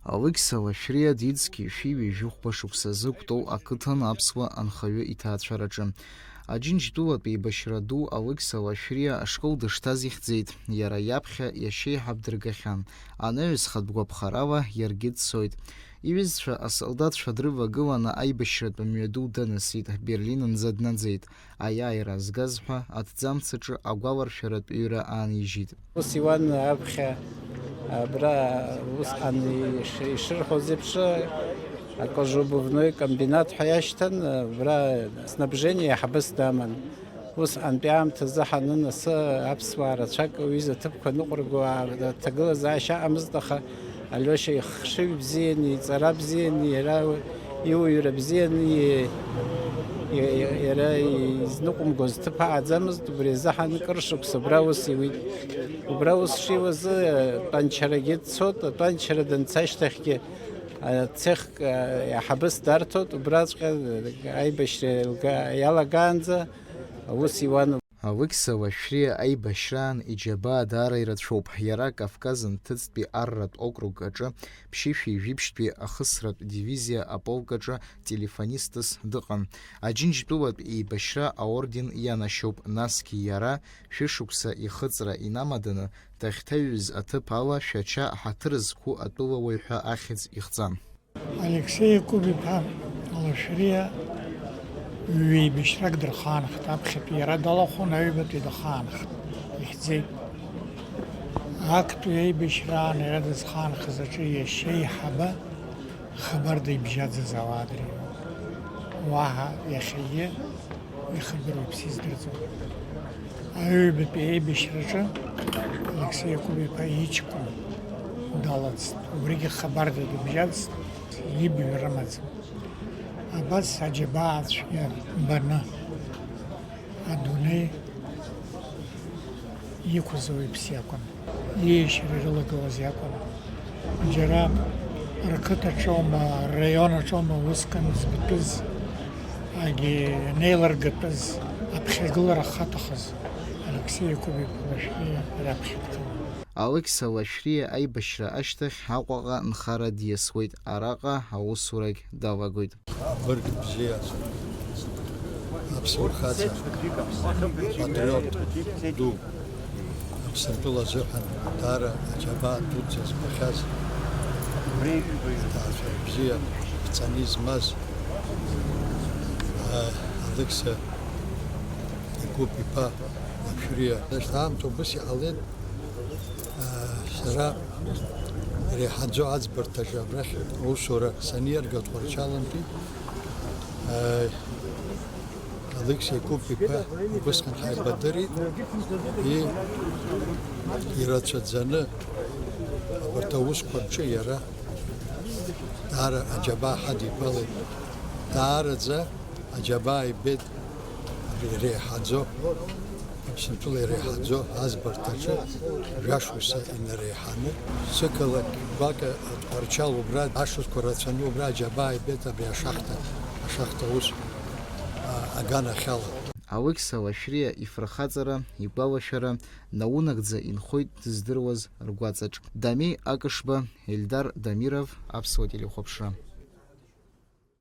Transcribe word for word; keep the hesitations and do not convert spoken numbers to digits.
Алықьса Лашәриа Дицки шәи ҩажәи хәба шықәсазы Кәтол ақыҭан аԥсуа анхаҩы иҭаацәараҿы. Аџьынџьтәылатә еибашьра ду Алықьса Лашәриа ашкол дышҭаз ихьӡеит, иара иаԥхьа иашьеиҳаб дыргахьан, анаҩс хатә гәаԥхарала иаргьы дцоит. Иҩызцәа асолдаҭцәа дрывагыланы аибашьратә мҩаду данысит, Берлинынӡа днаӡеит. Аиааира згаз ҳәа аҭӡамц аҿы агәаларшәаратә ҩра аанижьит. Ус Иуан аԥхьа абра усҟан иш-, ишырҳәоз еиԥш, акожообувной комбинат ҳәа иашьҭан, абра снабжение аиҳабыс даман. Усҟантәи аамҭазы ҳанын асы аԥсуаа рацәак уҩыза ҭыԥқәа ныҟәырго, аа, ҭагылазаашьа ыҟамызт, аха Алиошьа ихшыҩ бзианы, иҵара бзианы, иара иуаҩра бзианы, и-, и-, иара изныҟәымгоз ҭыԥ аҟаӡамызт, убри азыҳәан кыр шықәса убра аус иуит. Убра аус шиуазы, атәанчарагьы дцот, атәанчара данца ашьҭахьгьы, а, цехк, а, аиҳабыс дарҭот, убраҵәҟьа аибашьра иалга-, иалагаанӡа аус иуан. Алықьса Лашәриа аибашьраан иџьабаа даара ирацәоуп. Иара Кавказ нҭыҵтәи арратә округ аҿы ԥшьышәи жәиԥшьтәи ахысратә дивизиа аполк аҿы телефонистс дыҟан. Аџьынџьтәылатә еибашьра аорден ианашьоуп, насгьы иара, шәышықәса ихыҵра инамаданы, дахьҭаҩыз аҭыԥ ала Шәача ҳаҭыр зқәу атәылауаҩ ҳәа ахьӡ ихҵан. Алексеи Якуб-иԥа Лашәриа ҩеибашьрак дырхаанхт, аԥхьатәи иара далахәын, аҩбатәи дахаанхт, ихьӡеит. Актәи аибашьраан иара дызхаанхаз аҿы иашьа еиҳаба хабарда ибжьаӡыз ауаа дреиуан. Уаҳа иахьагьы ихадыруа иԥсы издырӡом. Аҩбатәи аибашьраҿы Алексеи Якуб-иԥа иҷкәын далаӡт. Убригьы хабарда дыбжьаӡт, ибаҩ рымаӡам. Абас аџьабаа цәгьа баны адунеи иқәыз уаҩԥс иакәын. Ииашьара ирылагылаз иакәын. Џьара рқыҭаҿоума, рраион аҿоума усҟан збатәыз, агьи анеилыргатәыз, аԥхьагылара ахаҭахыз Алексеи Якуб-иԥа Лашәриа раԥхьа дгылан. Алықьса Лашәриа аибашьра ашьҭахь Аҟәаҟа нхара диасуеит, араҟа аусурагь далагоит. Бырг бзиа, аԥсуа хаҵа, патриот ду, Аԥсынтәыла азыҳәан даара аџьабаа дуӡӡа збахьаз, ҭаацәара бзиа ԥҵаны измаз, а, Алықьса Якуб-иԥа Лашәриа. Аамҭа убыс иҟалеит, а, сара иреиҳаӡоу аӡбарҭаҿы абрахь аусура саниарга Тҟәарчалантәи, а, Алықьса Якуб-иԥа убысҟан ҳаибадырит, и-, ирацәаӡаны абарҭ аусқәа рҿы иара даара аџьабаа ҳадигалеит. Даараӡа аџьабаа ибеит, абри иреиҳаӡоу, Аԥсынтәыла иреиҳаӡоу аӡбарҭаҿы жәашықәса инареиҳаны, сықалақь гәакьа Тҟәарчал убра, ашықәсқәа рацәаны убра аџьабаа ибеит абри ашахта, ашахта аус, а, аганахьала. Алықьса Лашәриа ифырхаҵара, игәалашәара, наунагӡа инхоит дыздыруаз ргәаҵаҿ. Дамеи Акышба, Ельдар Дамиров, Аԥсуа телехәаԥшра.